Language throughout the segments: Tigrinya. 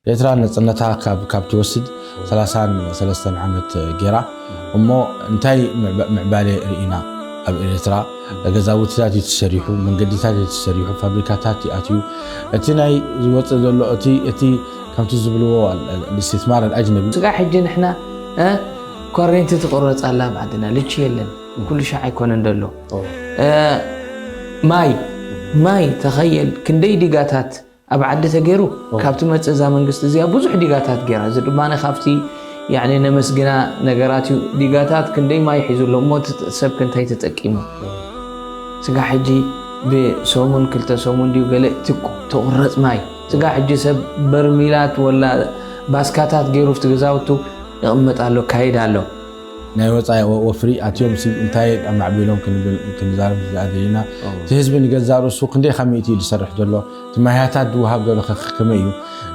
ኤርትራ ነጽነታ ካብ ካብ ትወስድ ሰላሳን ሰለስተን ዓመት ገይራ። እሞ እንታይ ምዕባ- ምዕባለ ርኢና? ኣብ ኤርትራ ገዛውትታት እዩ ተሰሪሑ፣ መንገዲታት እዩ ተሰሪሑ፣ ፋብሪካታት ይኣትዩ። እቲ ናይ ዝወጽእ ዘሎ እቲ እቲ ከምቲ ዝብልዎ እስትትማር ኣጅነቢ ስጋዕ ሕጂ ንሕና እ፣ ኮሬንቲ ትቆረፅ ኣላ ኣብ ዓድና ልቺ የለን። ኩሉ ሻዕ ኣይኮነን ደሎ እ፣ ማይ ማይ ተኸየል ክንደይ ዲጋታት ኣብ ዓዲ ተገይሩ። ካብ ትመፅእ እዛ መንግስቲ እዚኣ ብዙሕ ዲጋታት ገይራ። እዚ ድማ ካብቲ ያኔ ነመስግና ነገራት እዩ። ዲጋታት ክንደይ ማይ ሒዙ ኣሎ እሞ እቲ ሰብ ክንታይ ተጠቂሙ? ስጋ ሕጂ ብሰሙን ክልተ ሰሙን ድዩ ገለ ትቁ- ትቑረፅ ማይ ስጋ ሕጂ ሰብ በርሚላት ወላ ባስካታት ገይሩ ኣብቲ ገዛውቱ ይቕመጥ ኣሎ ካይድ ኣሎ። ናይ ወፃኢ ወ- ወፍሪ ኣትዮም ሲ እንታይ ኣማዕቢሎም ክንብል ክንዛረብ ዝኣደይና። እቲ ህዝቢ ንገዛእ ርእሱ ክንደይ ካብ ሚእቲ እዩ ዝሰርሕ ዘሎ? እቲ ማህያታት ዝወሃብ ዘሎ ከ ከመይ እዩ?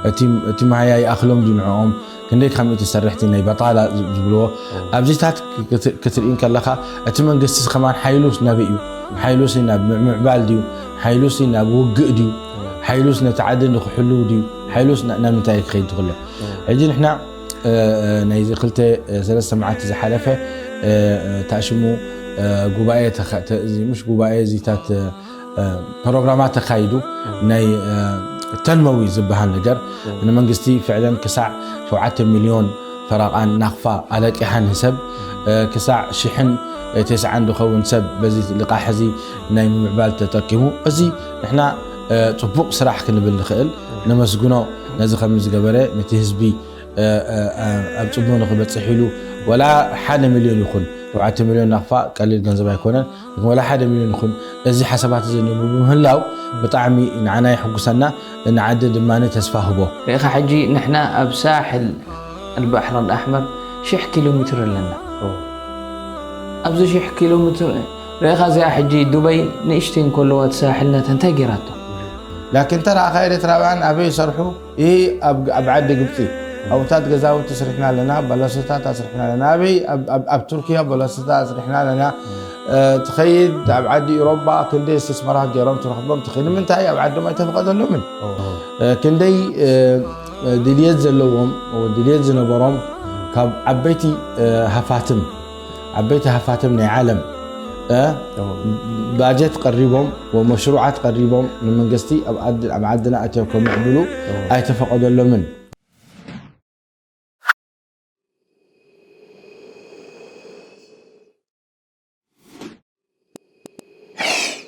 እቲ እቲ ማህያ ይኣኽሎም ድዩ ንዕኦም? ክንደይ ካብ ሚእቲ ዝሰርሕ እቲ ናይ በጣላ ዝ- ዝብልዎ ኣብዚታት ክ- ክት- ክትርኢ ከለኻ፣ እቲ መንግስቲ ከማን ሓይሉስ ናበይ እዩ? ሓይሉስ ናብ ምዕባል ድዩ? ሓይሉስ ናብ ውግእ ድዩ? ሓይሉስ ነቲ ዓዲ ንክሕልው ድዩ? ሓይሉስ ና- ናብ ምንታይ ክኸይድ ትኽእሎ? ሕጂ ንሕና ናይዚ ክልተ ሰለስተ መዓልቲ ዝሓለፈ ታሽሙ ጉባኤ ተኸ- ተ- እዚ ምሽ ጉባኤ እዚታት ፕሮግራማት ተካይዱ ናይ ተንመዊ ዝበሃል ነገር ንመንግስቲ ፍዕለን ክሳዕ ሸውዓተ ሚልዮን ፈረቓን ናኽፋ ኣለቂሓ ንህሰብ ክሳዕ ሽሕን ተስዓን ዝኸውን ሰብ በዚ ልቓሕ እዚ ናይ ምምዕባል ተጠቂሙ። እዚ ንሕና ጽቡቕ ስራሕ ክንብል ንኽእል ነመስግኖ። ነዚ ከም ዝገበረ ነቲ ህዝቢ ኣብ ጽቡቕ ንኽበጽሕ ኢሉ ወላ ሓደ ሚልዮን ይኹን ሸውዓተ ሚልዮን ናቕፋ ቀሊል ገንዘብ ኣይኮነን። ግን ወላ ሓደ ሚልዮን ይኹን እዚ ሓሳባት እዚ ንብምህላው ብጣዕሚ ንዓና የሕጉሰና፣ ንዓዲ ድማ ተስፋ ህቦ። ርኢኻ ሕጂ ንሕና ኣብ ሳሕል ኣልባሕር ኣልኣሕመር ሽሕ ኪሎ ሜትር ኣለና። ኣብዚ ሽሕ ኪሎ ሜትር ርኢኻ እዚኣ ሕጂ ዱበይ ንእሽተይ እንከለዋ እቲ ሳሕል ናታ እንታይ ገይራቶ? ላኪን ተረኣኻ ኤርትራውያን ኣበይ ይሰርሑ? ይህ ኣብ ኣብ ዓዲ ግብፂ ኣብታት ገዛውቲ ስሪሕና ኣለና፣ ባላሶታት ኣስሪሕና ኣለና። ኣበይ ኣብ- ኣብ- ኣብ ቱርኪያ ባላሶታት ኣስሪሕና ኣለና። እ፣ ትኸይድ ኣብ ዓዲ ኢሮባ ክንደይ ስስመራት ገይሮም ትረኽቦም ትኽእል። ንምንታይ ኣብ ዓዶም ኣይተፈቐደሎምን? እ፣ ክንደይ እ፣ ድልየት ዘለዎም ድልየት ዝነበሮም ካብ ዓበይቲ እ፣ ሃፋትም ዓበይቲ ሃፋትም ናይ ዓለም እ፣ ባጀት ቀሪቦም ወመሽሩዓት ቀሪቦም ንመንግስቲ ኣብ ዓድ- ኣብ ዓድና ኣትዮም ከምዕብሉ ኣይተፈቐደሎምን።